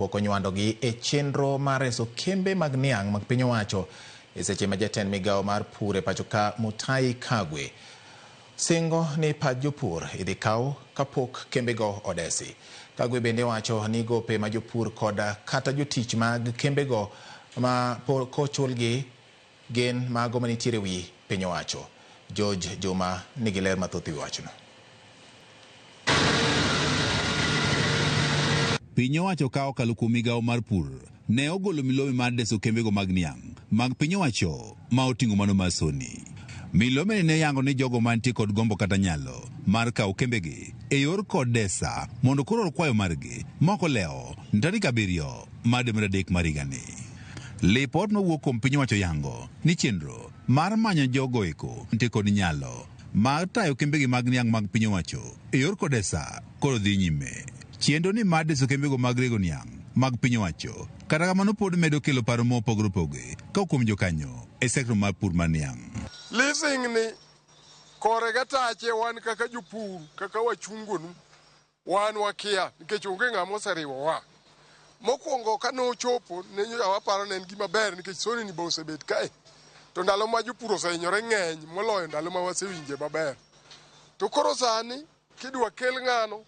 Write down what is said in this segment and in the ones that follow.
Pok onywandogi e chenro mar reso kembe mag niang' mag piny owacho e seche ma jatend migawo mar pur e pachoka Mutahi Kagwe singo ni pach jopur idhi kaw kapok kembego odesi. Kagwe bende wacho ni gope ma jopur kod kata jotich mag kembego ma pok ochulgi gin mago manitiere wi piny owacho. George Juma nigi ler mathoth e wi wachno. Piny owacho ka okalo kuom migawo mar pur ne ogolo milome mar deso kembego mag niang' mag piny owacho ma oting'o mano mar Sony. Milome ni ne yango ni jogo mantie kod gombo kata nyalo mar kawo kembegi e yor kod desa mondo koro or kwayo margi ma ok olewo tarik 7 mar dwe mar adek mar higani. Lipot mawuok kuom piny owacho yango ni chenro mar manyo jogo eko nitie kod nyalo mar tayo kembegi mag niang' mag piny owacho e yor kodesa koro dhi nyime. Chenro ni mar deso kembego mag rego niang' mag piny owacho kata kamano pod medo kelo paro mopogore opogore ka kuom jokanyo e sekta mar pur mar niang'. Leasing ni kore gatache wan kaka jopur kaka wachungonu wan wakia nikech onge ng'ama oseriwowa. Mokwongo ka nochopo ne waparo ne en gima ber nikech Sony ni be osebet kae. To ndalo ma jopur osehinyore ng'eny moloyo ndalo ma wasewinje maber. To koro sani kidwa kel ng'ano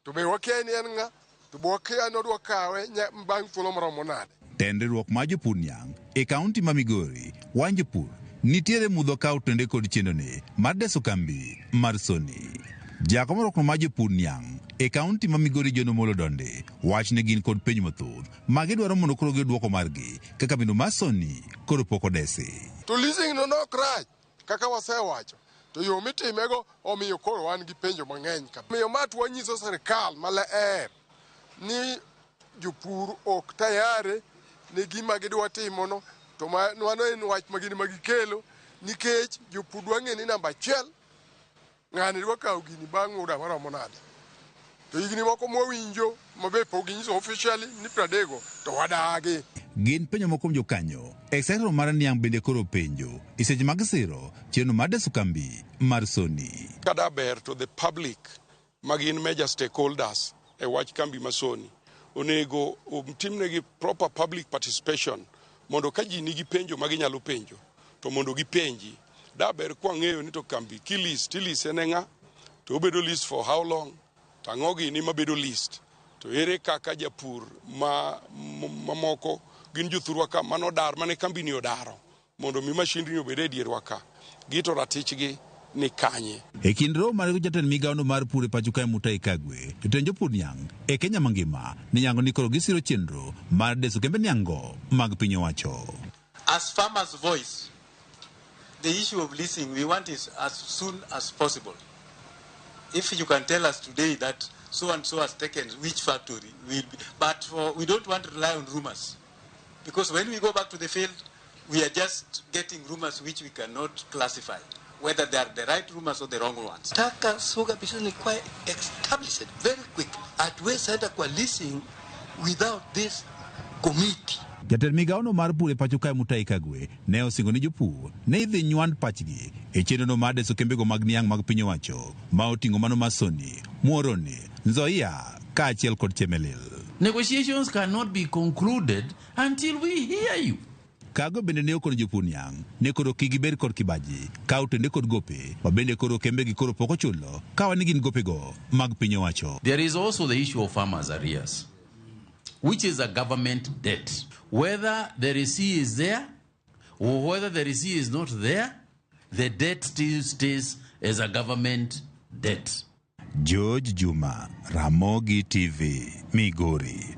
to be wakia ni en ng'a to be wakia ni odwa kawe bang' thuolo maromo nade. Tend riwruok mar jopur niang' e kaunti ma Migori wang' jopur nitiere mudho ka otende kod chenroni mar deso kambi mar Sony. Jakom riwruok mar jopur niang' e kaunti ma Migori John Omolo Donde wach ne gin kod penjo mathoth ma gidwaro mondo koro giyud dwoko margi ka kambino mar Sony koro pok odesi. To leasing no nok rach kaka wasewacho to yo mitimego omiyo koro wan gi penjo mang'eny kabisa. Omiyo ma to wanyiso sirikal maler ni jopur ok tayari ne gima gidwa timono to mano en wach ma gin ma gikelo nikech jopur dwa ng'e ni namba achiel ng'ani dwa kawo gini bang' muda maromo nade. To higni moko mwawinjo ma be pok ginyiso officially ni 30 to wadagi. Gin penjo moko kuom jokanyo e sekta mar niang' bende koro penjo e seche mag siro chenro mar deso kambi mar Sony. Kada ber to the public ma gin major stakeholders e wach kambi ma Sony onego otimnegi proper public participation mondo ka ji nigi penjo ma ginyalo penjo to mondo gipenji. Da ber kwang'eyo ni to kambi kilist tilise ne ng'a to obedo list for how long to ang'o gini mabedo list to ere kaka japur ma mamoko gin jothurwa ka manodar mane kambi ni odaro mondo mi mashindni obed e dierwa ka gito ratichgi ni kanye. E kind romo mar jatend migawono mar pur e pacho kae Mutahi Kagwe, jotend jopur niang' e Kenya mangima ne yango ni koro gisiro chenro mar deso kembe niang' mag piny owacho. As farmers' voice, the issue of leasing we want is as soon as possible. If you can tell us today that so and so has taken which factory, we'll be, but for, we don't want to rely on rumors. Because when we go back to the field, we are just getting rumors which we cannot classify, whether they are the right rumors or the wrong ones. Taka sugar business ni quite established very quick. Hatuwezi enda kwa leasing without this committee. Jatend migawono mar pur e pacho kae Mutahi Kagwe ne osingo ni jopur ne idhi nywand pachgi e chenrono mar deso kembego mag niang' mag piny owacho ma oting'o mano mar Sony, Muhoroni, Nzoia kaachiel kod Chemelil. Negotiations cannot be concluded until we hear you. Kagwe bende ne okono jopur niang' ne koro kik gibed kod kibaji ka otende kod gope ma bende koro kembegi koro pok ochulo kawa ni gin gopego mag piny owacho. There is also the issue of farmers' arrears, which is a government debt. Whether the receipt is there or whether the receipt is not there, the debt still stays as a government debt. George Juma, Ramogi TV, Migori.